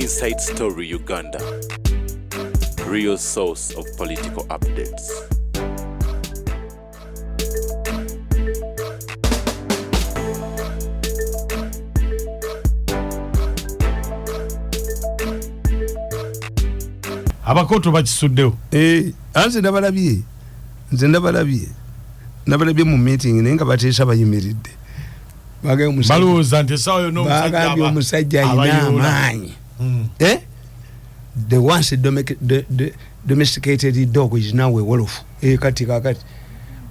Inside Story Uganda, real source of political updates. Abakoto bakisuddewo. Eh, anze nabalabye, nze nabalabye, nabalabye mu meeting, naye nga bateesa bayimiridde. Balowooza nti essaawa yonna omusajja Bagambye omusajja alina abayoola. amaanyi. Eh? The once domesticated dog is now a wolf. Eh, kati kakati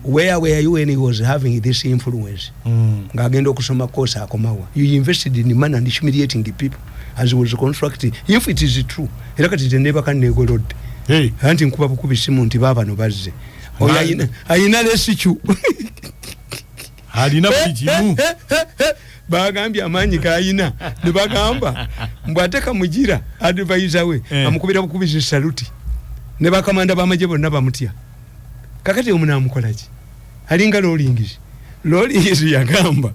where were you when he was having this influence? Ng'agenda okusoma course akomawa. You invested in money and humiliating the people as he was constructing. If it is true, era kati tenebaka negolodde. Hey. Anti nkuba bukubi simu nti baabano bazze. Oyo ayina lesicu. Alina buli kimu. Bagambye amaanyi gayina, ne bagamba mbw ate Kamugira advisor we amukubira bukubizi saluti, ne bakamanda b'amagye bonna bamutya. Kakati omunaamukolaki? Alinga Rawlings. Rawlings yagamba,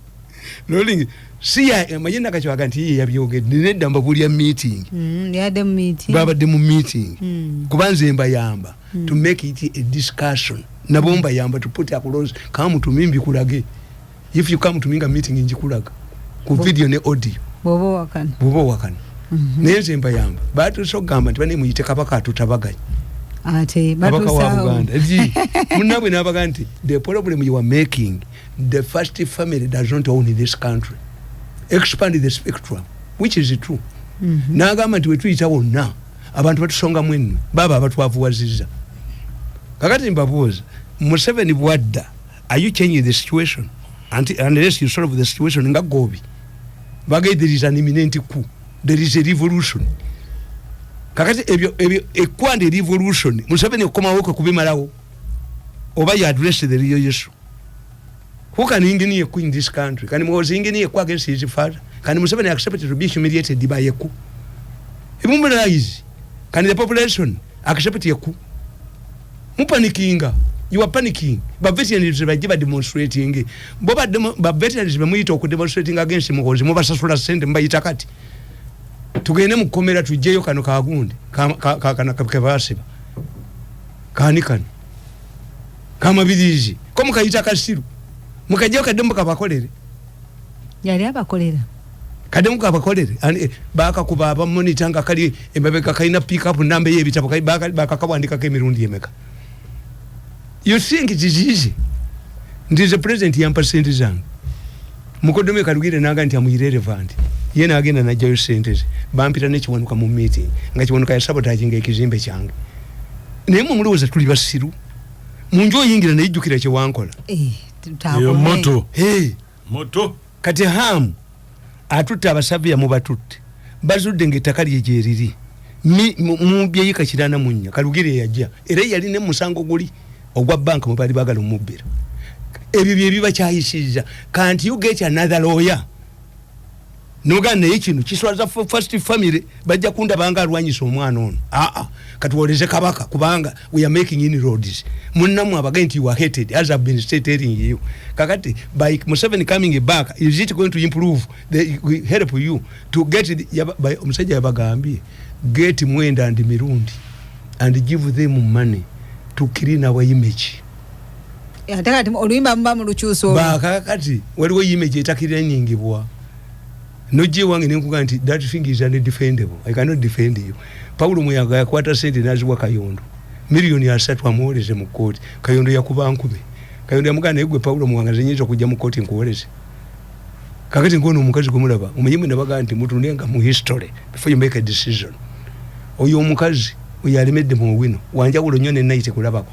Rawlings si amagye nakakyaga nti ye yabyogedde, nedda, mbabulya meeting. Yadde mu meeting. Babadde mu meeting. Kuba nze mbayamba to make it a discussion, nabo mbayamba to put across. Come to me mbikulage. If you come to me nga meeting, njikulaga ku video ne audio. Bw'oba owakana. Bw'oba owakana. Naye nze mbayamba. Batuuse okugamba nti bane muyite kabaka atutabaganye. Ate Kabaka wa batuusaawo. Buganda. Ji, munnabwe n'abaga nti the problem you are making, the first family does not own this country, expand the spectrum, which is true. N'agamba nti wetuyita wonna abantu batusongamu ennwe, baaba abatwavuwazizza. Kakati mbabuuza, Museveni bwadda, are you changing the situation? Unless you solve the situation nga gobi bagee, there is an imminent coup, there is a revolution. Kakati ebyo ekwanda revolution, Museveni okukomawo kwe kubimalawo oba you address the real issue? Who can engineer a coup in this country? Can Muhoozi engineer a coup against his father? Can Museveni accept to be humiliated by a coup? Immobilize. Can the population accept a coup? Mupanikinga. You are panicking. Ba veterans bajje ba demonstrating. Bo ba veterans bemuyita oku demonstrating against Muhoozi, mubasasula sente, mbayita kati. Tugende mu kkomera tujjeyo kano kagundi kana kebasiba. Kani kano? Kamabirizi. Ko mukayita kasiru. Mukajjeyo kadde mukabakolere. Yali abakolera. Kadde mukabakolere. Ani bakakuba abamonita nga kali emabega kalina pick up namba y'ebitabo, bakakawandikako emirundi emeka. You think it is easy? Nti the president yampa sente zange. Mukoddomi Kalugire naga nti am irrelevant. Ye n'agenda n'aggyayo sente ze. Bampita ne Kiwanuka mu meeting nga Kiwanuka yasabotaginga ekizimbe kyange. Naye mwe mulowooza tuli basiru? Mu nju oyingira neyijjukira kye wankola. Eyo moto. Hey. Moto. Kati Hamu atutte abasaviya, mubatutte, bazudde ng'ettaka lye gyeriri mu byeyika 94. Kalugire yajja era yali ne musango guli ogwa banka mwe baali baagala omubbira. Ebyo bye biba kyayisizza. Can't you get another lawyer? Noga naye kino kiswaza first family, bajja kundaba nga alwanyisa omwana ono. Aa, katuwoleze kabaka kubanga we are making inroads. Munnammwe abagaye nti you are hated, as I've been telling you. Kakati by Museveni coming back, is it going to improve the, help you to get the, by, omusajja yabagambye get Mwenda and Mirundi and give them money to clean our image. Ate kati oluyimba muba mulukyusa olwo. Bakakati waliwo image etakiranyingibwa, nojja ewange nenkuga nti that thing is undefendable, I cannot defend you. Paulo Muyaga yakwata sente naziwa Kayondo miliyoni 30 amuwoleze mu kooti. Kayondo yakuba nkube. Kayondo yamugamba, naye gwe Paulo Muwanga, zenyinza okujja mu kooti nkuwoleze? Kakati ngono omukazi gwemulaba, omanyi mwe nabaga nti mutunenga mu history before you make a decision. Oyo omukazi oyo alemedde mu wino wanjawulo nnyo nenayite kulabako.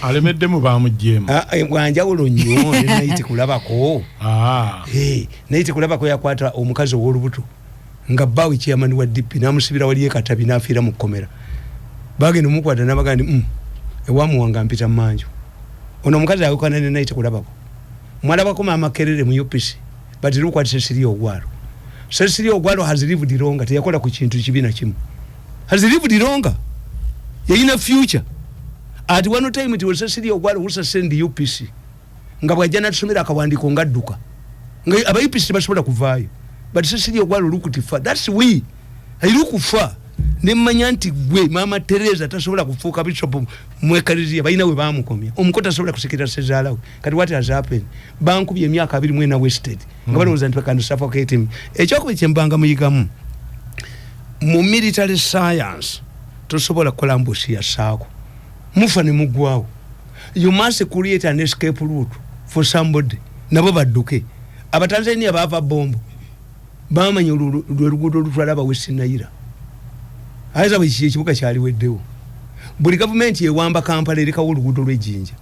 Alemeddemu bamugyemu. Ah, wanjawulo nnyo nenayite kulabako. Hey, naye tekulabako yakwata omukazi ow'olubuto nga bbaawe chairman wa DP, n'amusibira wali ekatabi n'afiira mu kkomera. Bagenda omukwata n'abagaa nti ewamuwanga mpita mmanju. Ono omukazi ayawukana ne naye tekulabako. Mwalabako maama Kerere mu UPC, but look at Cecilia Ogwalo. Cecilia Ogwalo has lived longer, teyakola ku kintu kibi na kimu. Has lived longer, yayina future. At one time it was Cecilia Ogwalo who sustained the UPC, nga bwajja natusomera akawandiiko ngadduka, nga aba UPC tebasobola kuvaayo. But Cecilia Ogwalo looked far. That's we. Ayina okufa nemmanya nti gwe Mama Teresa tasobola kufuuka bishop mu ekaleziya, balina we bamukomya. Omuko tasobola kusikira sezaalawe. Kati what has happened? Bankubye emyaka 24 wasted nga balowooza nti bakandi suffocate me. Ekyokubiri kyembanga muyigamu mu military science, tosobola kukola ambush ya saako, mufa ne muggwawo. You must create an escape route for somebody, nabo badduke. Abatanzania baava Bombo, bamanya lwe luguudo olutwala abawesi Nayira ayza bwe ekibuga kyaliweddewo. Buli gavumenti ewamba Kampala erekawo oluguudo lw'ejjinja,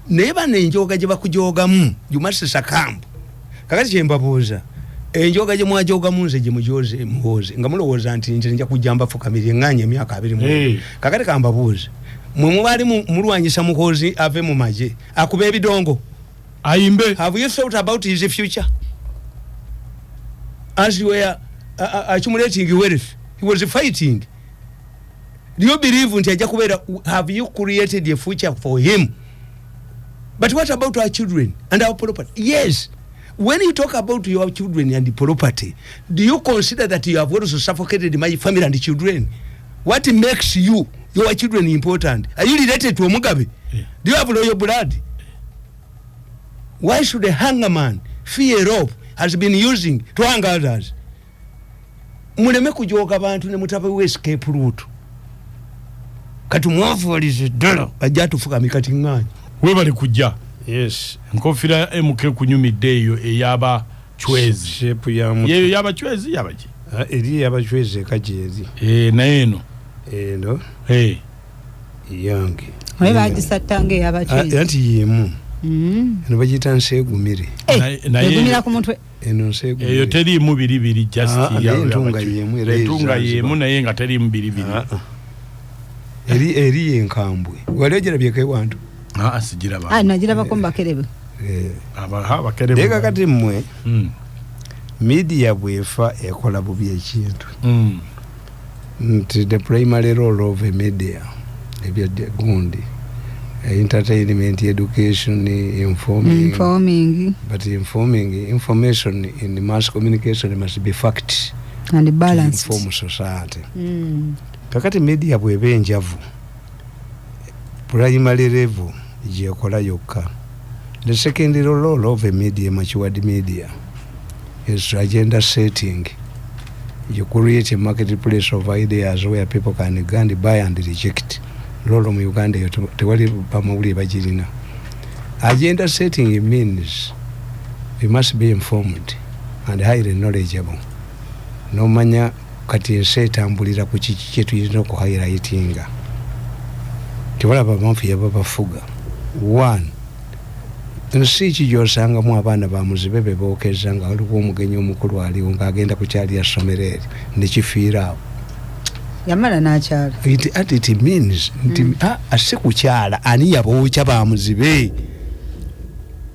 naye bano enjoga gye bakujogamu, you must succumb. Kakati kyembabuuza, enjoga gye mwajogamu nze gye mujoze Muhoozi, nga mulowooza nti nze nja kujja mbafukamire eŋŋaanya emyaka 20. Hey. Kakati kambabuuze, mwe mubaali mulwanyisa Muhoozi ave mu magye akuba ebidongo ayimbe. Have you thought about his future as you were accumulating wealth? He was fighting. Do you believe nti ajja kubeera? Have you created a future for him? But what about our children and our property? Yes, when you talk about your children and property, do you consider that you have also suffocated my family and children? What makes you, your children important? Are you related to Omugabe? Yeah. Do you have royal blood? Why should a hangman fear rope has been using to hang others? Muleme kujoga bantu ne mutabawo escape route. Kati mwavuwalize ddala, bajja tufukamye kati ŋŋaanyi. Webale kujja. Yes. Enkofiira ya MK kunyumidde, eyo ey'abacwezi. Shape ya mutwe. Yeyo y'abacwezi yabaki? Ah, eri ey'abacwezi eka gyeri. Eh, naye eno? Eno yange. Naye bagisattanga ey'abacwezi. Anti yemu. Eno bagiyita nseegumire. Naye- Egumira ku mutwe. Eno nseegumire. Eyo teriimu biribiri, just Ah, naye entunga y'emu era entunga ye y'emu Zanzibar. naye nga teriimu biribiri. Ah, ah. Eri yenkambwe, wali ogirabyeko ewantu? Ah, sigiraba. Ah, nagirabako mubakerebe. Abakerebe. Naye kakati mmwe, media bwefa ekola bubi ekintu nti the primary role of a media, ebya gundi, entertainment, education, informing. Informing. But informing, information in mass communication must be fact and to balanced. inform society. Kakati media bweba enjavu, primary level gyekola yokka. The secondary role of a media, matured media, is agenda setting. You create a marketplace of ideas where people can go and buy and reject. Role mu Uganda eyo tewali bamawulire bagirina. Agenda setting means we must be informed and highly knowledgeable, nomanya kati ensi etambulira ku kiki kyetuyina okuhighlightinga. Tebalaba mafiya babafuga. One, nsi ki gyosangamu abaana bamuzibe be bookeza nga waliwo omugenyi omukulu aliwo ng'agenda kukyalira ssomero eryo nekifiira awo? Yamala n'akyala. It means nti ah, si kukyala, ani yabookya bamuzibe?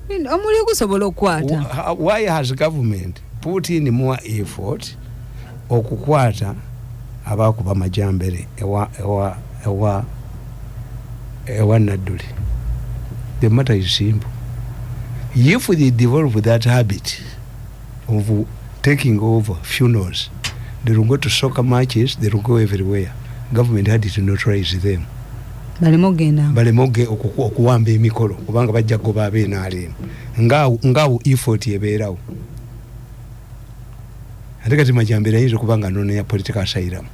Omuliro gusobola okukwata. Why has government put in more effort okukwata abakuba Majambere ewa Nadduli? The matter is simple. If they develop that habit of taking over funerals, they will go to soccer matches, they will go everywhere. Government had to neutralize them. Baleme okugenda. Baleme okuwamba emikolo kubanga bajja kugoba abenrm. Ngaawo effort ebeerawo. Ate kati Majambere ayinza okuba nga anoonya political asylum.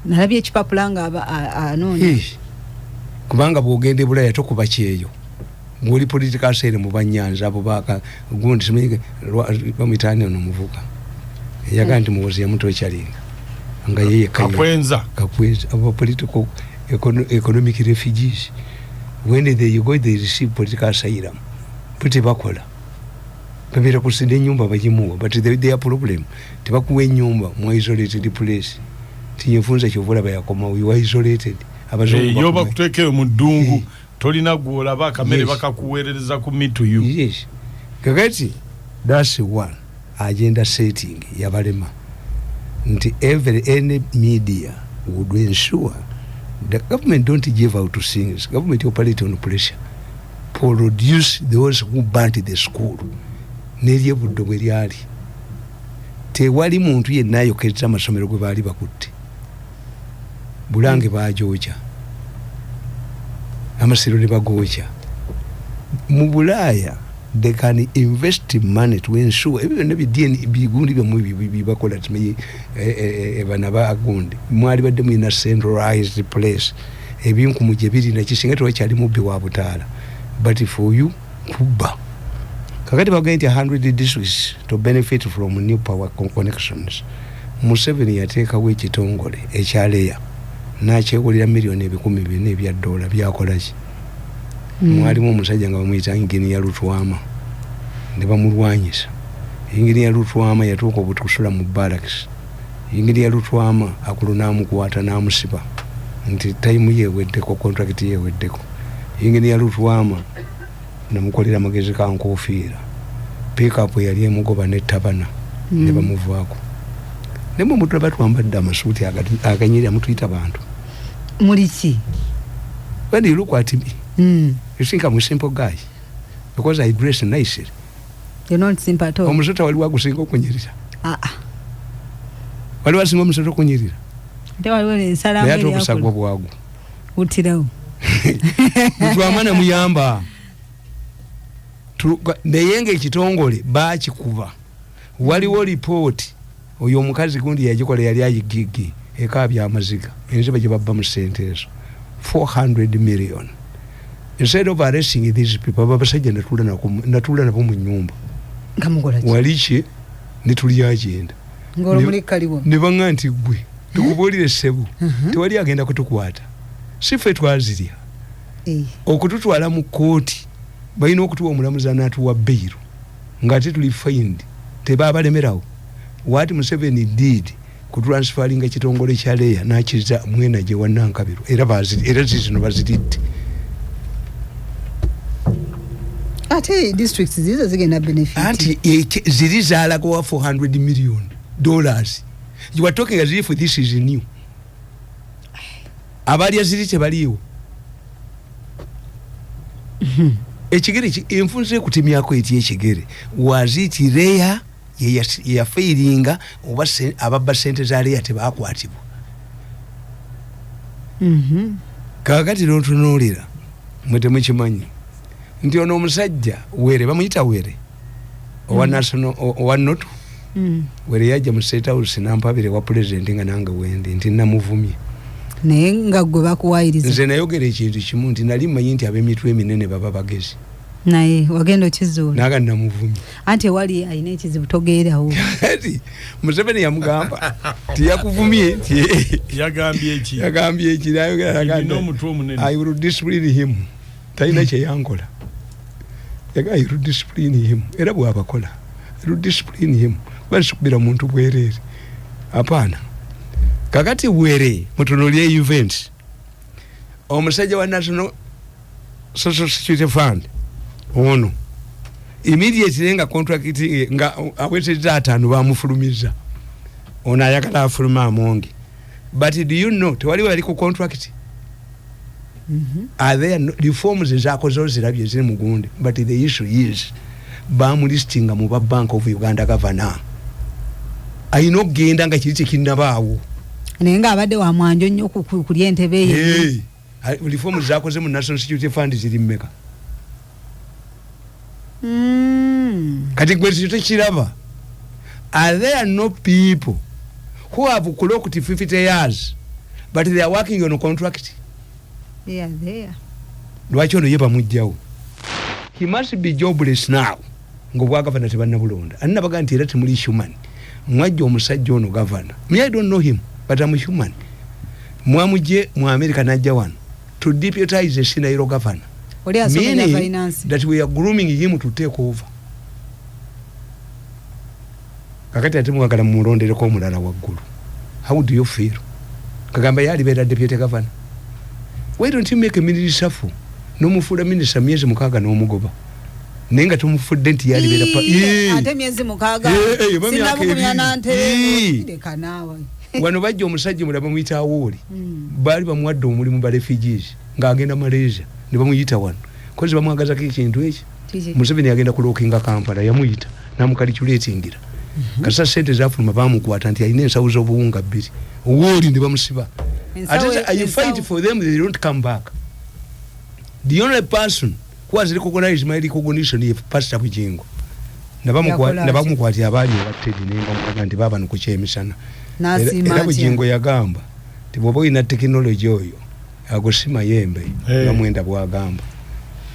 Nalabye ekipapula nga anoonya. Eh, kubanga bwogenda ebulaya tokuba kyeyo ngoli political asylum. Banyanza abo baka gundi simanyi bamwitaani ono omuvuka eyagaa nti Muwozi yamutokyalinga nga ye yekka. Kakwenza. Kakweza. Abo political economic refugees, when they go they receive political asylum. Bo tebakola, babeera kusida enyumba bagimuwa, but their problem, tebakuwa enyumba mu isolated place. Tinyefunza kyova olaba yakomawo, you are isolated. Abazungu Eh, yo bakumanyi. bakuteekeyo mu ddungu. Eh. Tolina gwolaba, akamere Yes. bakakuweerereza ku mituyu. Yes, kakati that's one agenda setting yabalema, nti every any media would ensure the government don't give out things. Government operate on pressure. Produce those who burnt the school. Neryebuddo bwe lyali, tewali muntu yenna ayokereza amasomero gwe baali bakutte. Bulange bajokya, amasiro ne bagokya. Mu Bulaaya they can invest money to ensure ebyo byonna bidn bigundi byammwe bibakola timanyi bana bagundi mwali badde mulina centralized place, ebinkumu gye biri nakisinga tewakyali mubbi wa butaala, but for you kubba. Kakati bagambye nti 100 districts to benefit from new power connections. Museveni yateekawo ekitongole ekyaleya nakyegulira miliyoni 400 ebya dola. Byakolaki? Mwalimu omusajja nga bamuyita Inginiya Lutwama ne bamulwanyisa. Inginiya Lutwama yatuuka obutusula mu barracks. Inginiya Lutwama akulu n'amukwata n'amusiba nti time yeweddeko, contract yeweddeko. Inginiya Lutwama namukolera amagezi kankofiira, pickup yali emugoba netabana ne bamuvaako. Nemwe mutulaba twambadde amasuuti aganyirira, mutuyita bantu. Muliki? When you look at me, you think I'm a simple guy because I dress nicely. You're not simple at all. Omusota waliwo agusinga okunyirira? Ah, ah. Waliwo asinga omusota okunyirira? Ate waliwo ensalamu. Naye ate obusagwa bwagwo. Butirawo. Lutwama namuyamba. Naye nga ekitongole bakikuba, waliwo lipooti oyo omukazi gundi yagikola, yali ayigigi ekaabya amaziga, enziba gye babba mu sente ezo 400 million. Instead of arresting these people, abo abasajja natuula nabo mu nyumba. Nga mukola ki? Wali ki netulya agenda. Ng'olwo muli kaliwo. Ne baŋŋa nti gwe tukubuulire ssebo, tewali agenda kutukwata, si ffe twazirya. Okututwala mu kooti balina okutuwa omulamuzi anaatuwa bail ng'ate tuli fined, tebabalemerawo. What Museveni did kutransferringa ekitongole kya LEA nakiza mwena gye wanankabiro, era era zizino baziridde. Ate districts zizo zigenda benefit. Anti ziri zalagawa 400 million dollars. You are talking as if this is new. Abalya ziri tebaliiwo. Ekigere enfunze ekutemyako eti ekigere waziti LEA yafairinga oba ababba sente za LEA tebakwatibwa. Kakati notunuulira mwe temukimanyi nti ono omusajja Were, bamuyita Were owa national owa NOTU. Were yajja mu State House nampabire wa president nga nange wendi nti namuvumye. Naye nga gwe bakuwayiriza. Nze nayogera ekintu kimu nti nali mmanyi nti ab'emitwe eminene baba bagezi. Naye wagenda okizuula. Naga namuvumye. Anti ewali alina ekizibu togeerawo. Kati Museveni yamugamba tiyakuvumye. Yagambye eki? Yagambye eki? Nayogera. Nina omutwe omunene. I will discipline him. Talina kyeyankola. Yaga I will discipline him, era bwabakola I will discipline him, basikubira muntu bwereere, apaana. Kakati Were mutunulye event, omusajja wa National Social Security Fund ono immediately nga contract nga awetezza 5 bamufulumiza, ono ayagala afuluma amonge. But do you know tewali bali ku contract? Are there no, reforms ezakoze ozirabye ziri mugundi, but the issue is bamulistinga mu ba Bank of Uganda governor, ayina okugenda nga kiri tekinnabaawo. Naye ng'abadde wa mwanjo nnyo kulya entebe ye. Hey, reforms zakoze mu National Security Fund ziri mmeka? Kati gwe ekyo tekiraba. Are there no people who have clocked 50 years but they are working on a contract? They are there. Lwaki ono ye bamugjawo? He must be jobless now ngaobwagavana tebannabulonda. Ani nabaga nti era temuli human. Mwajja omusajja ono gavana, me I don't know him but I'm human, mwamugye mu America najja wano to deputize a senior governor. Oli asomera Meaning finance. that we are grooming him to take over. Kakati ate mwagala mumulondereko omulala waggulu. How do you feel? Kagamba yalibeera deputy governor. Why don't you make a minister for nomufuula minisita myezi 6 n'omugoba, naye nga tumufudde nti yalibeera Ii, Ii. Ate myezi 6. Eh, eh, oba myaka Sinabugumya 2. nantebe. Ii. Leka naawe. Wano bajja omusajja mulaba muyita Awooli. Baali bamuwadde omulimu ba refugees ng'agenda Malaysia ne bamuyita wano kozi bamwagazako ekintu eki. Kiki? Museveni agenda kulookinga Kampala, yamuyita namukaliculatingira. Kasa sente zafuluma, bamukwata nti alina ensawo z'obuwunga bbiri, owooli ne bamusiba. Ate you fight for them, they don't come back. The only person who has recognized my recognition is Pastor Bujingo. Nabamukwatira abaali ewa Teddy, nembamukaga nti baabano ku kyemisana. Era Bujingo yagamba nti bw'oba olina tekinologi oyo, ago si mayembe nga mwenda bwagamba,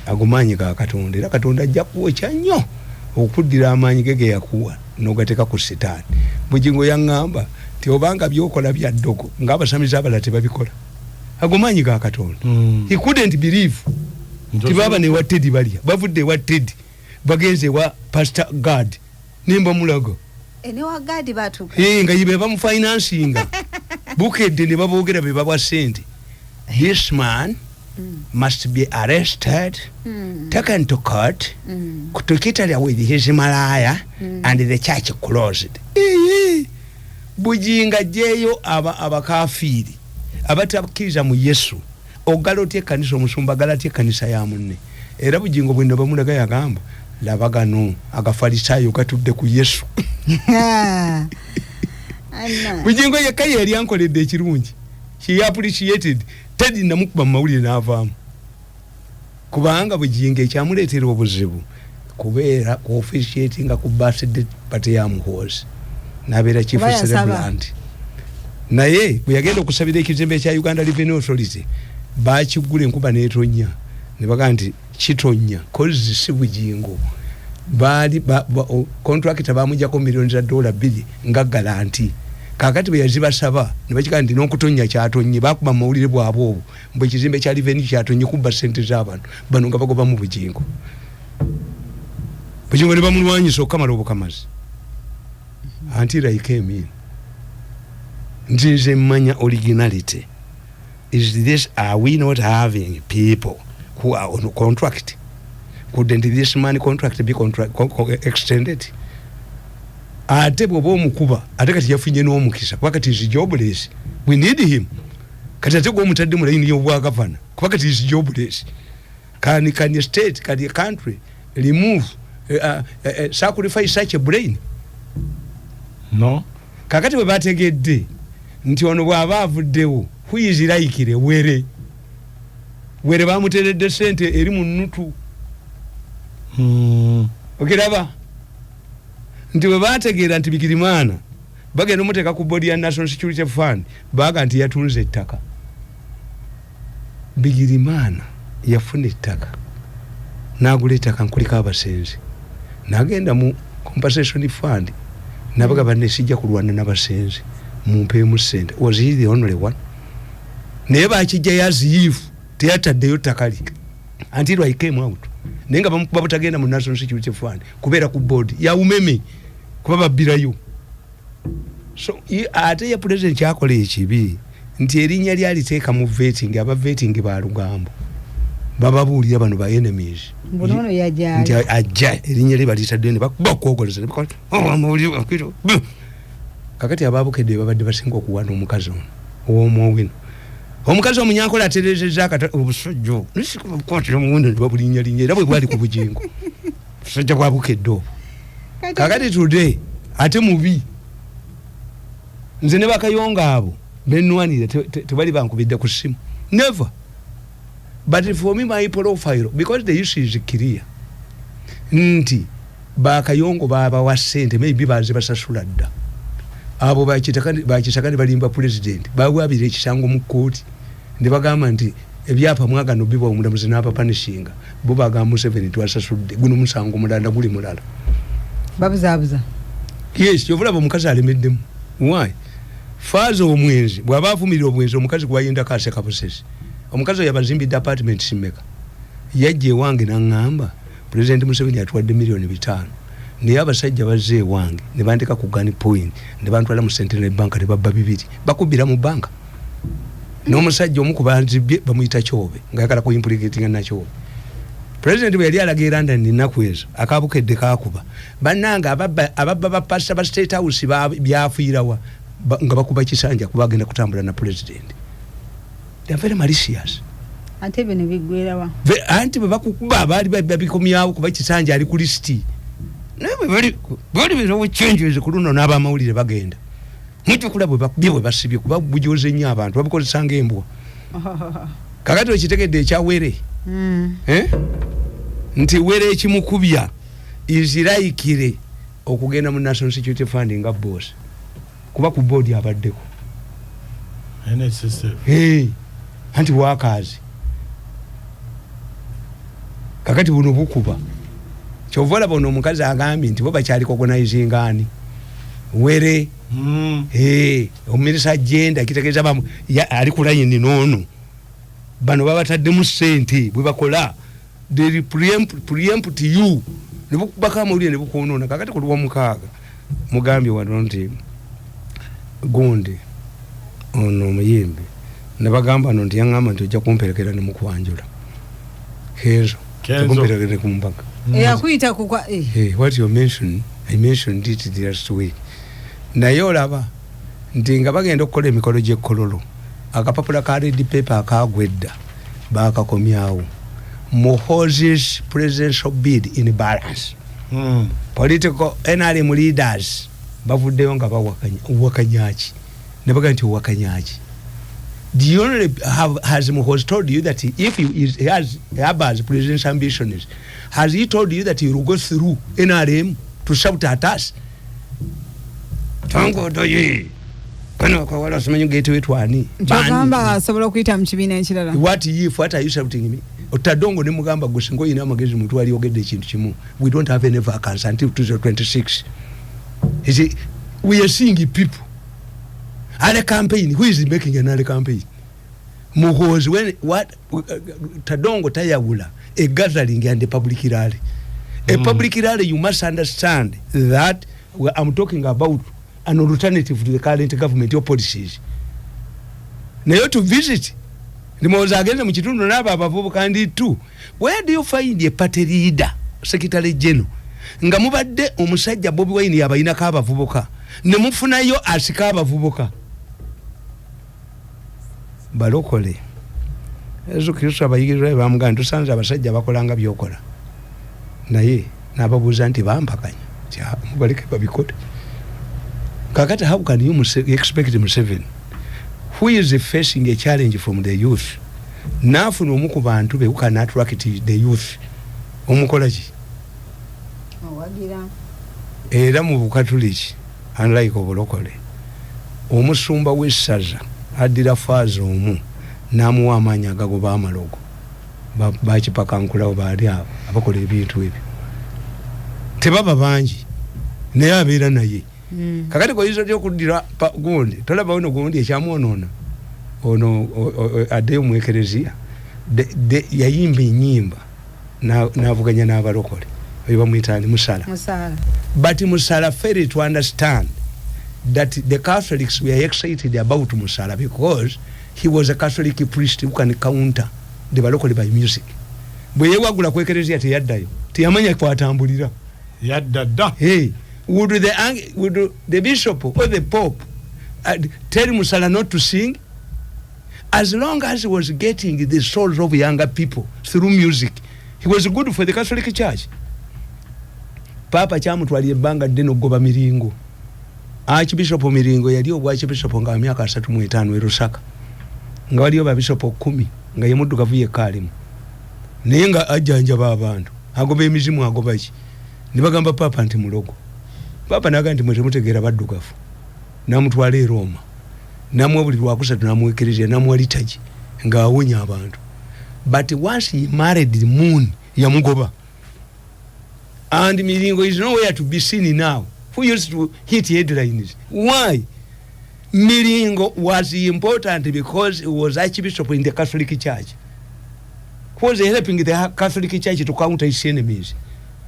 ago maanyi ga Katonda, era Katonda ajja kuwokya nnyo okuddira amaanyi ge ge yakuwa n'ogateeka ku sitaani. Bujingo yaŋŋamba nti obanga byokola bya ddogo ng'abasamize abalala tebabikola, ago maanyi ga Katonda. He couldn't believe nti baaba newa Teddy, balya bavudde ewa Teddy bagenze ewa Pastor Gad, nemba mulaga. Newa Gadi batuuka. Nga be bamufinansinga Bukedde ne baboogera be babwa sente. This man must be arrested, taken to court, to Italy with his malaya and the church closed. Iyi, Bujinga jeyo abakafiiri abatakkiriza mu Yesu, ogala otya ekkanisa, omusumba agala atya ekkanisa ya munne? Era Bujingo bweno bamulaga yagamba, laba gano agafalisaayo gatudde ku Yesu. Bujingo yekka yeyali ankoledde ekirungi. He appreciated Teddy, namukuba mu mawulire n'avaamu, kubanga Bujingo ekyamuleetera obuzibu kubeera ku officiatinga ku birthday party ya Muhoozi n'abeera chief Kuba yasaba. celebrant. Naye bwe yagenda okusabira ekizimbe kya Uganda Revenue Authority, bakigula enkuba n'etonnya, ne bagaa nti kitonnya kozi si Bujingo. Baali contractor bamujjako miliyoni za dola 2 nga guarantee. Kakati bwe yazibasaba ne bakigaa nti n'okutonnya kyatonnye, bakuba mu mawulire bwabwe obwo mbwe ekizimbe kya Revenue kyatonye kubba sente z'abantu bano, nga bagobamu Bujingo. Bujingo ne bamulwanyisa okukamala obukamazi until I came in nti nze mmanya originality is this. Are we not having people who are on contract? Couldn't this man contract be contract, extended? Ate bwoba omukuba, ate kati yafunye n'omukisa kuba kati is jobless, we need him. Kati ate gwomutadde mu layini y'obwagavana kuba kati is jobless. Can a state, can a country remove, sacrifice such a brain? No. Kakati bwe bategedde nti ono bw'aba avuddewo, who is likely? Were were bamuteredde sente eri mu nnutu. Okiraba nti bwe bategeera nti Bigirimana bagenda omuteeka ku board ya National Security Fund, baga nti yatunze ettaka. Bigirimana yafuna ettaka, nagula ettaka nkuliko abasenze, nagenda mu compensation fund nabaga, banne sijja kulwana nabasenze, mumpeemu sente. Was he the only one? Naye bakijjayo as if teyataddeyo ttaka lye until I came out. Naye nga bamukuba butagenda mu National Security Fund kubeera ku board ya UMEME kuba babbirayo. So ate ye president kyakola ekibi nti erinnya lyaliteeka mu vetting, aba vetting ba lugambo bababuulira bano ba enemies. Mbuno yajja. Nti ajja erinnya lye balitadde ne bakuba okwogoleza ne bakola, "Oh, amawulire, akiro." Buh! Kakati ababukedde babadde basinga okuwaana omukazi ono ow'omwowino, omukazi omunyankola aterezeza akata obusajja obwo nesikubakwatira muwundo ne babulinyalinnya, era bwe bwali ku Bugingo, busajja bwa Bukedde obwo. Kakati today ate mubi, nze ne bakayonga abo benwanire tebali bankubidde ku ssimu, never. But for me, my profile, because the issue is clear nti bakayongo babawa sente, maybe baze basasula dda. Abo bakitaka ne balimba president, bawabira ekisango mu kooti ne bagamba nti ebyapa mwagano bibwa omulamuzi n'abapanishinga bo, bagamba Museveni twasasudde, guno musango mulala, guli mulala. Babuzaabuza. Yes, kyovulaba omukazi alemeddemu. Why? Faaza omwenzi bw'aba avumirira obwenzi, omukazi gwayendako aseka busesi. Omukazi oyo abazimbidde apartment simeka, yajja ewange naŋŋamba, President Museveni atuwadde miliyoni 5, naye abasajja bazze ewange ne bandeka ku gun point ne bantwala mu Centenary Bank ne babba bibiri, bakubbira mu banka. N'omusajja omu ku banzibye bamuyita Kyobe, ngaayagala ku implicatinga Nakyobe. President bwe yali alaga e London ennaku ezo, akabukedde kakuba bannange ababba bapasita ba State House byafiirawa nga bakuba kisanja kuba agenda kutambula na president. They are very malicious. Ate bino biggwerawa? Anti bwe bakukuba abaali babikomyawo kuba kisanja ali ku lisiti. Naye bwe bali beerawo changes ku luno n'abamawulire bagenda mujja bwe bakubye, bwe basibye, kuba bujoze nnyo abantu babukozesa ng'embwa. Kakati okitegedde ekyawere? Eh? Nti were ekimukubya is likely okugenda mu National Security Fund nga boss, kuba ku board abaddeko. NSSF. Hey, anti wakazi kakati buno bukuba. Kyova olaba ono omukazi agambye nti bo bakyali organizing ani were. Hey, omuminisita agenda kitegeeza ali ku layini noono. Bano babataddemu sente, bwe bakola they preempt you ne bukubako amawulire ne bukwonoona. Kakati ku lwomukaaga mugambye wano nti gundi ono omuyimbi ne bagamba no nti yaŋŋamba nti ojja kumperekera ne mukwanjula Kenzo. Kenzo. Kumperekera ku mbaga. Eyakuyita kukwa. Hey, what you mention, I mentioned it the last week. Naye olaba nti nga bagenda okukola emikolo gy'ekkololo, akapapula ka red paper akagwa edda bakakomyawo. Muhoozi's presidential bid in balance. Political NRM leaders bavuddeyo nga bawakanya. Owakanyaki? Ne baga nti owakanyaki? Do you only have, has Muhoozi told you that if he, is, he has has presidential ambitions, has he told you that he will go through NRM to shout at us? Tangodoye. Kano kawala simanyi gate wetwani. Kyogamba asobola okuyita mu kibiina ekirala? What if, what are you shouting me? Otadongo ne mugamba gwe singa oyina amagezi mutu wali ogedde ekintu kimu. We don't have any vacancy until 2026. Is it, we are seeing people. Other campaign, who is making another campaign? Muhoozi, when what Tadongo tayawula a gathering and a public rally. A public rally, you must understand that I'm talking about an alternative to the current government or policies. Naye to visit ndimowooza agenze mu kitundu n'abo abavubuka ndi tu. Where do you find a party leader, secretary general, nga mubadde omusajja Bobi Wine yabayinako abavubuka ne mufunayo asika abavubuka balokole? Yesu Kristo abayigirizwa be bamugamba nti tusanze abasajja bakolanga byokola, naye n'ababuuza nti bampakanya nti, "Ah, mubaleke babikole." Kakati how can you expect Museveni, who is facing a challenge from the youth, naafuna omu ku bantu be who can attract the youth, omukola ki? Owagira. Era mu Bukatuliki, unlike obulokole, omusumba w'essaza addira faaza omu n'amuwa amaanyi agagoba amalogo. Bakipakankulawo baali abo abakola ebintu ebyo tebaba bangi, naye abeera naye. Kakati koyinza otya okuddira gundi? Tolaba ono gundi ekyamwonoona ono addeyo mu ekereziya. Yayimba enyimba n'avuganya n'abalokole. Oyo bamwyitaani? Musala. Musala. But Musala failed to understand that the Catholics were excited about Musala because he was a Catholic priest who can counter the balokole by music. Bwe yewagula ku ekereziya teyaddayo, teyamanya kwatambulira. Yadda dda. Hey, would the bishop or the pope tell Musala not to sing? As long as he was getting the souls of younger people through music, he was good for the Catholic Church. Papa kyamutwalira ebbanga ddene okugoba Miringo. Archbishop Miringo yali obwakibishop nga myaka 35 e Lusaka, nga waliyo babishopo 10, nga ye muddugavu yekka alimu, naye nga ajjanjaba abantu, agoba emizimu, agoba ki. Ne bagamba papa nti mulogo. Papa naga nti mwe temutegeera baddugavu. Namutwala e Roma, namuwa buli lwakusatu, namuwa ekereziya, namuwa liturgy ng'awonya abantu. But once he married Moon, yamugoba, and Miringo is nowhere to be seen now, who used to hit headlines. Why? Miringo was important because he was archbishop in the Catholic Church, who was helping the Catholic Church to counter his enemies.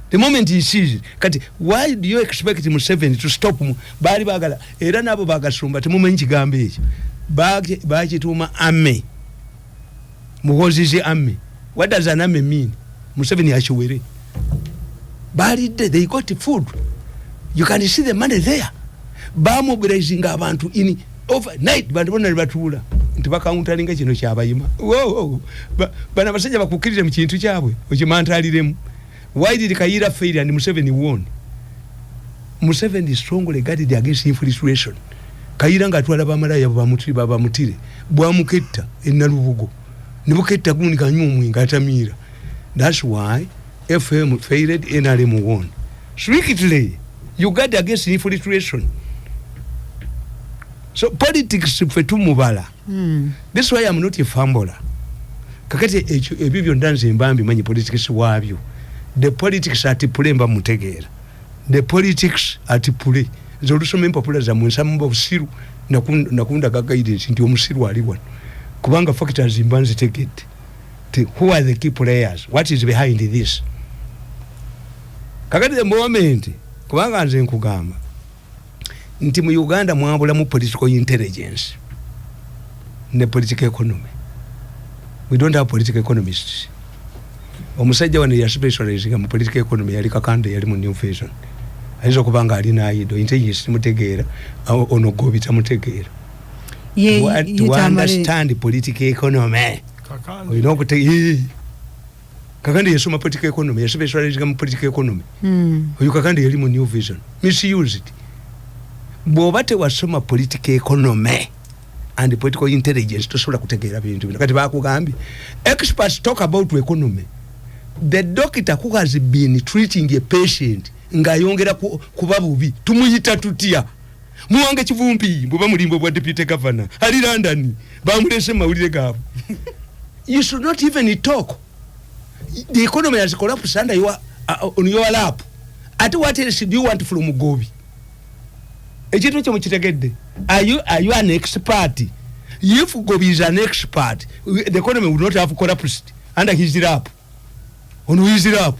The moment he sees it, kati why do you expect Museveni to stop baali bagala era nabo bagasumba temumanyi kigambo ekyo. Bakituuma army, Muhoozi's army. What does an army mean? Museveni akiwere balidde, they got food, you can see the money there. Bamobilizinga abantu in overnight, bantu bonna ne batuula nti bakawuntalinga kino kyabayima. Bano abasajja bakukkirize mu kintu kyabwe okimantaliremu. Why did Kayiira fail and Museveni won? Museveni strongly guarded against infiltration. Kayiira ngaatwala bamalaya bamutire, bwamuketta enalubugo nebuketta gundi kanywa omwenge atamiira. That's why FM failed, NRM won. Strictly you guard against infiltration. So politics ffe tumubala. This why I'm not a fumbler. Kakati ekyo ebyo byonna nze mba mbimanyi politics waabyo. The politics at play mba mutegeera. The politics at play, nze olusoma empapula zammwe nsamba obusiru nakundaga guidance nti omusiru ali wano, kubanga factors mba nzitegedde. Who are the key players? What is behind this? Kakati the moment, kubanga nze nkugamba nti mu Uganda mwabulamu political intelligence ne political economy. We don't have political economists. Omusajja wano yaspecializinga mu political economy yali Kakande, yali mu New Vision. Ayinza okuba nga alina ido intelligence, timutegeera. Ono Gobi tamutegeera. To understand political economy olina okute Kakande yasoma political economy, yaspecializinga mu political economy. Oyo Kakande yali mu New Vision, misused. Bw'oba tewasoma political economy and political intelligence, tosobola kutegeera bintu bino. Kati bakugambye experts talk about economy. The doctor who has been treating a patient ng'ayongera kuba bubi tumuyita tutya? Muwanga Kivumbi bweba mulimbo bwa deputy governor ali London, bamulese mu mawulire gaabwe. You should not even talk. The economy has collapsed under your, on your lap. Ate what else do you want from Gobi? Ekintu ekyo mukitegedde? Are you an expert? If Gobi is an expert, the economy would not have collapsed under his lap, on his lap.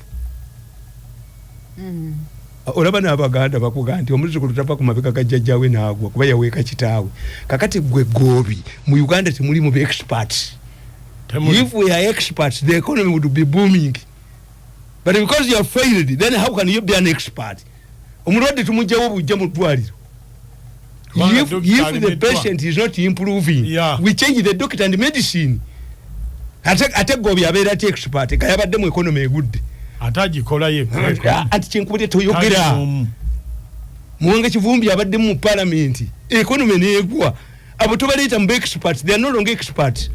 Olaba n'Abaganda bakuga nti omuzukulu tava ku mabega ga jjajjawe n'agwa, kuba yaweeka kitaawe. Kakati gwe Gobi, mu Uganda temuli mu experts. If we are experts, the economy would be booming, but because you have failed, then how can you be an expert? Omulwadde tumugjawo bujja mu ddwaliro. If the patient is not improving, we change the doctor and medicine. Ate Gobi abeera ti expert kayabadde mu economy egudde? Ate agikola yekka. Anti kyenkubudde, toyogera. Muwanga Kivumbi abaddemu mu parliament, economy negwa. Abo tobaleeta mu experts. They are no longer experts,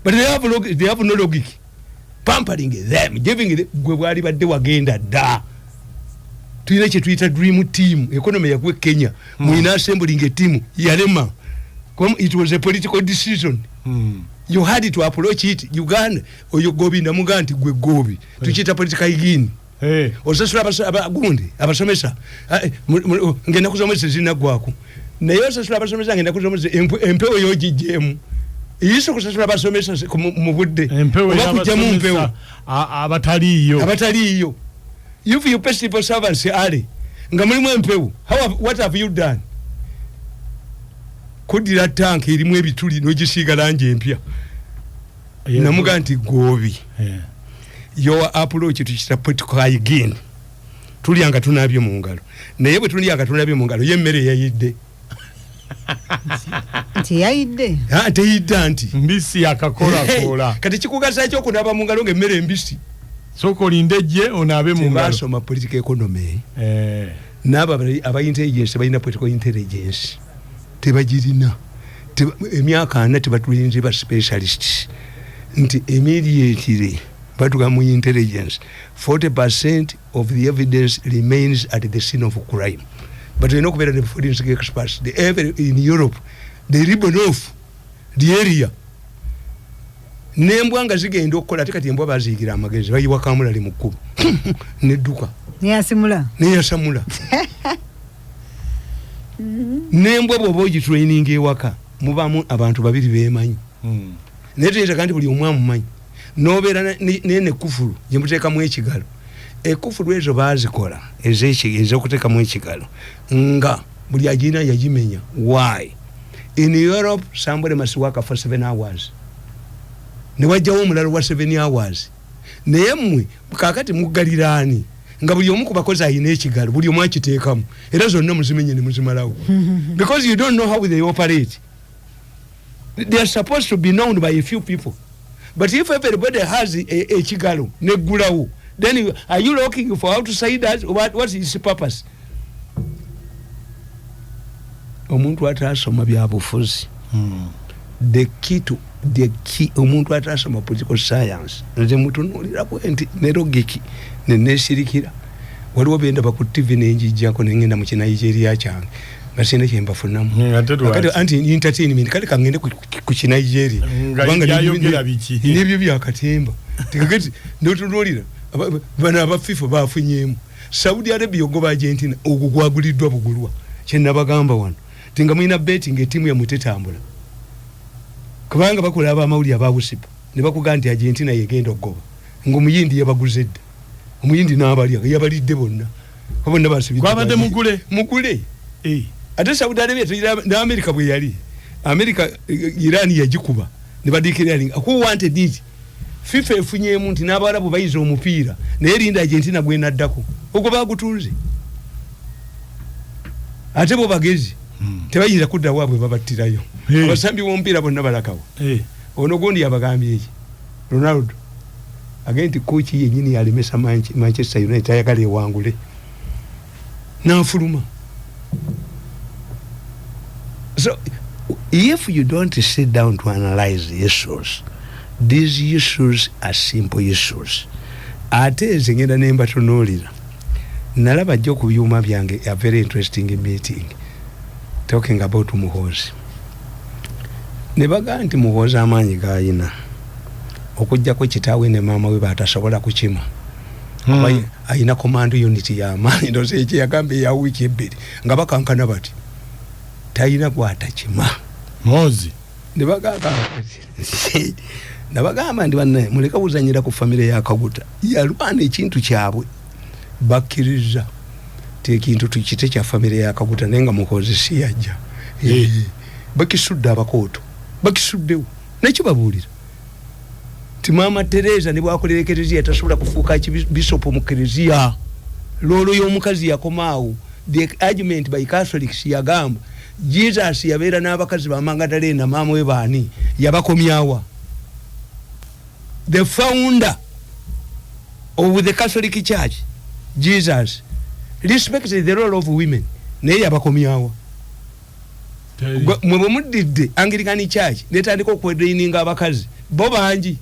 but they have no logic. Pampering them, giving the, gwe bwali badde wagenda dda. Tulina kyetuyita dream team. Economy yakuwa Kenya. Mulina assembling a team yalema. It was a political decision. You had to approach it. Uganda, oyo Gobi namuga nti gwe Gobi, tukiyita political hygiene. Hey. Osasula gundi abasomesa ngenda kusomesa zinaggwako, naye osasula abasomesa ngenda kusomesa empewo yogijjeemu iyise okusasula abasomesa mu budde oba kujjamu mpewo. Abataliiyo. Abataliiyo. If you pay civil servants early nga mulimu empewo, what have you done? Kuddira tanka erimu ebituli n'ogisiiga langi empya. Namuga nti Gobi, your approach tukita political hygiene. Tulya nga tunabye mu ngalo, naye bwe tulya nga tunabye mu ngalo, ye emmere yayidde. Nti yayidde? Teyidde nti mbisi yakakolakola. Kati kikugasa ki okunaaba mu ngalo ngaemmere embisi? Sooka olinde gye onaabe mu ngalo. Tebasoma political economy. N'abo aba intelligence balina political intelligence tebagirina. Emyaka 40 tebatulinze ba specialists nti immediately batuga mu intelligence 40% of the evidence remains at the scene of crime, but olina okubeera ne forensic experts. The every, in Europe they ribbon off the area nembwa nga zigenda okukola. Ate kati embwa baziyigira amagezi, bayiwa kamulali mu kkubo nedduka. Neyasimula. Neyasamula. Nembwa bwoba ogitraininga ewaka, mubamu abantu babiri bemanyi. Naye tuyinza kandi buli omu amumanyi nobeera nene kufulu gyemuteekamu ekigalo. Ekufulu ezo bazikola ez'okuteekamu ekigalo nga buli agirina yagimenya. Why? In Europe somebody must work for 7 hours newajjawo omulala wa 7 hours. Naye mmwe kakati muggaliraani nga buli omu ku bakozi ayina ekigalo, buli omu akiteekamu, era zonna muzimenye ne muzimalawo, because you don't know how they operate. They are supposed to be known by a few people, but if everybody has ekigalo neggulawo, then are you looking for outsiders? What is the purpose? Omuntu atasoma byabufuzi, the key to the key, omuntu atasoma political science, nze mutunuulira bwe nti ne logic nenesirikira. Waliwo bendaba ku TV nenjijjako nengenda mu Kinigeria kyange nga sina kyembafunamu. Ate lwaki? Kati anti entertainment, kale kangende ku Kinigeria. Nga Kubanga byayogera biki? Nebyo byakatemba tekakati notunuulira bano aba FIFA bafunyemu Saudi Arabia ogoba Argentina, ogwo gwaguliddwa bugulwa. Kyenabagamba wano tinga mulina betting, etiimu yammwe tetambula kubanga bakola abamawulire ababusipa ne bakugaa nti Argentina yegenda okugoba, ngaomuyindi yabaguze dda, omuyindi n'abalya yabalidde bonna, bonna basibidde. Gwabadde mugule? Mugule. Eh. Ate Saudi Arabia tuyira ne America bwe yali America, Iran yagikuba ne badeclaring who wanted it. FIFA efunyemu nti n'Abawarabu bayiza omupiira, naye linda Argentina gwenaddako, ogwo bagutunze. Ate bo bagezi, tebayinza kudda waabwe, babattirayo. Hey. Abasambi b'omupiira bonna balakawo. Eh. Ono gundi yabagambye eki, Ronaldo agende nti kochi yenyini yalemesa Manchester United, ayagala ewangule nafuluma. So if you don't sit down to analyze the issues, these issues are simple issues. Ate nze ngenda nembatunuulira, nalaba jjo ku byuma byange a very interesting meeting talking about Muhoozi, ne bagaa nti Muhoozi amaanyi gayina okugjako kitaawe ne maama we batasobola kukima. Kuba ayina command unit y'amaanyi, ndoza ekyo yagamba eya wiiki 2 nga bakankana bati talina gwatakima. Muhoozi. Ne bagamba, nabagamba nti bannaye muleke kuzanyira ku famire ya Kaguta, yalwana ekintu kyabwe, bakkiriza ti ekintu tukite kya famire ya Kaguta, naye nga Muhoozi si yajja. Eh. Bakisudde abakooto, bakisuddewo. Nekibabuulira ti Maama Teresa ne bwakolera ekereziya tasobola kufuuka bisopo mu kereziya. Loolo y'omukazi yakomaawo. The argument by Catholics yagamba Jesus yabeera n'abakazi ba Magadalena, maama we baani yabakomyawa? The founder of the Catholic Church, Jesus, respected the role of women, naye yabakomyawa? Teri. Mwe bwe muddidde Anglican Church netandika okwordaininga abakazi, bo bangi,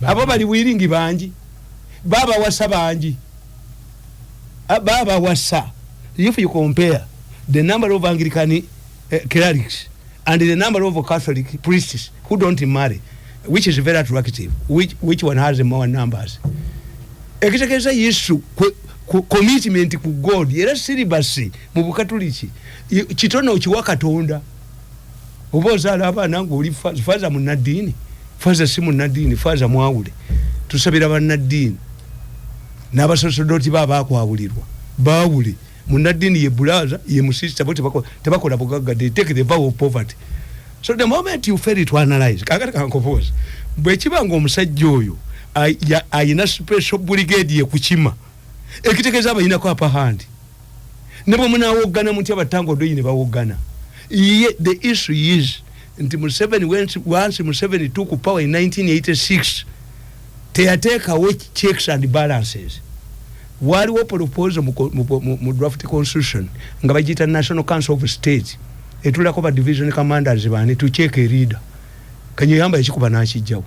abo bali willing bangi, babawasa bangi. Babawasa. If you compare the number of Anglican clerics and the number of Catholic priests who don't marry, which is very attractive, which one has more numbers? Ekitegeeza Yesu commitment ku God, era celibacy mu Bukatuliki kitono okiwa Katonda. Oba ozaala abaana ngaoli faza munaddiini, faza si munaddiini, faza mwawule. Tusabira bannaddiini n'abasosodoti ba bakwawulirwa baawule. Munaddiini ye bulaza ye musista, bo tebakola bugagga, they take the vow of poverty. So the moment you fail to analyze, kakati kankopoza, bwekiba nga omusajja oyo ayina special brigade ye kukima, ekitegeeza abayinako upper hand, ne bwe munawoggana mutya, batanga odoyi ne bawoggana ye. The issue is nti Museveni, once Museveni took power in 1986, teyateekawo checks and balances. Waliwo proposal mu draft constitution nga bagiyita National Council of State, etulako ba division commanders bani to check a leader. Kanyeyamba ekikuba nakijjawo,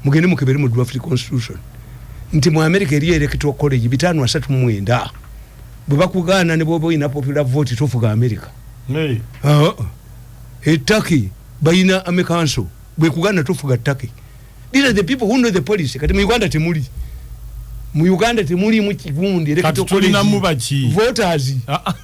mugende mukebere mu draft constitution nti mu America eri electoral college 539, bwe bakugaana ne bwoba olina popular vote tofuga America. Hey. Ah, etaki balina army council, bwekugaana tofuga Turkey. These are the people who know the policy. Kati mu Uganda temuli, mu Uganda temulimu kigundi Kati tulinamu baki? Voters. Ah.